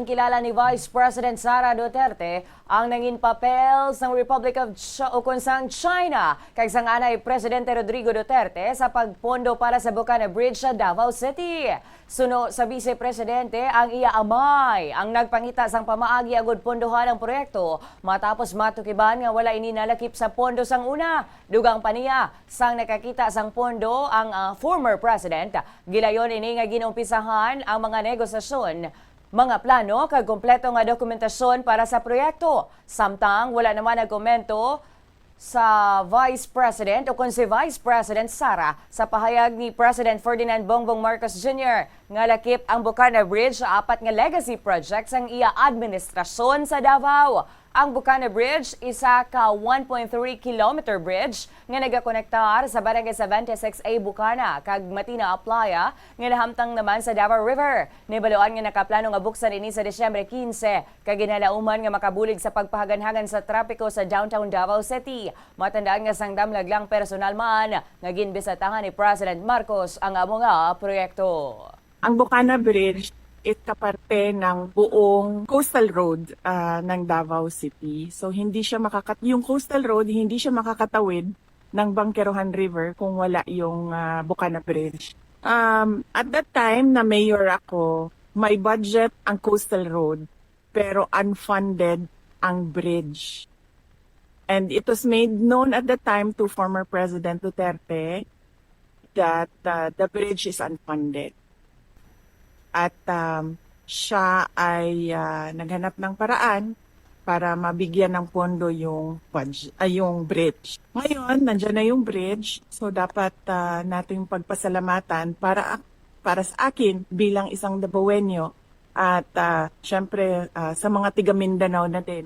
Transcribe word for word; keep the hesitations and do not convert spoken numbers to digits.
Kilala ni Vice President Sara Duterte ang nangin papel sang Republic of Ch-, o kon sang China kag sang anay Presidente Rodrigo Duterte sa pagpondo para sa Bukana Bridge sa Davao City. Suno sa Vice Presidente, ang iya amay ang nagpangita sang pamaagi agud pondohan ang proyekto matapos matukiban nga wala ini nalakip sa pondo sang una. Dugang pa niya, sang nakakita sang pondo ang, ah, former president, gilayon ini nga ginumpisahan ang mga negosasyon, mga plano kag kompleto nga dokumentasyon para sa proyekto. Samtang wala naman nagkomento sa Vice President o kon si Vice President Sara sa pahayag ni President Ferdinand Bongbong Marcos Junior nga lakip ang Bukana Bridge sa apat nga legacy project sang iya administrasyon sa Davao. Ang Bukana Bridge, isa ka one point three kilometer bridge nga nagakonektar sa Barangay seventy-six A Bukana kag Matina Aplaya nga nahamtang naman sa Davao River. Nahibaluan nga nakaplano nga buksan ini sa Disyembre quince, kag ginalauman nga makabulig sa pagpahaganhagan sa trapiko sa downtown Davao City. Matandaan nga sang damlag lang personal man nga ginbisitahan ni President Marcos ang amo nga proyekto. Ang Bukana Bridge is kaparte ng buong coastal road, ah, ng Davao City. So, hindi siya makakat-, yung coastal road, hindi siya makakatawid ng Bangkerohan River kung wala yung, ah, Bukana Bridge. Um, at that time na mayor ako, may budget ang coastal road, pero unfunded ang bridge. And it was made known at the time to former President Duterte that, uh, the bridge is unfunded. At, um, siya ay, uh, naghanap ng paraan para mabigyan ng pondo yung budg-, ay, yung bridge. Ngayon, nandiyan na yung bridge, so dapat, uh, nating pagpasalamatan para ak-, para sa akin bilang isang Dabawenyo at, uh, syempre, uh, sa mga tiga Mindanao na din.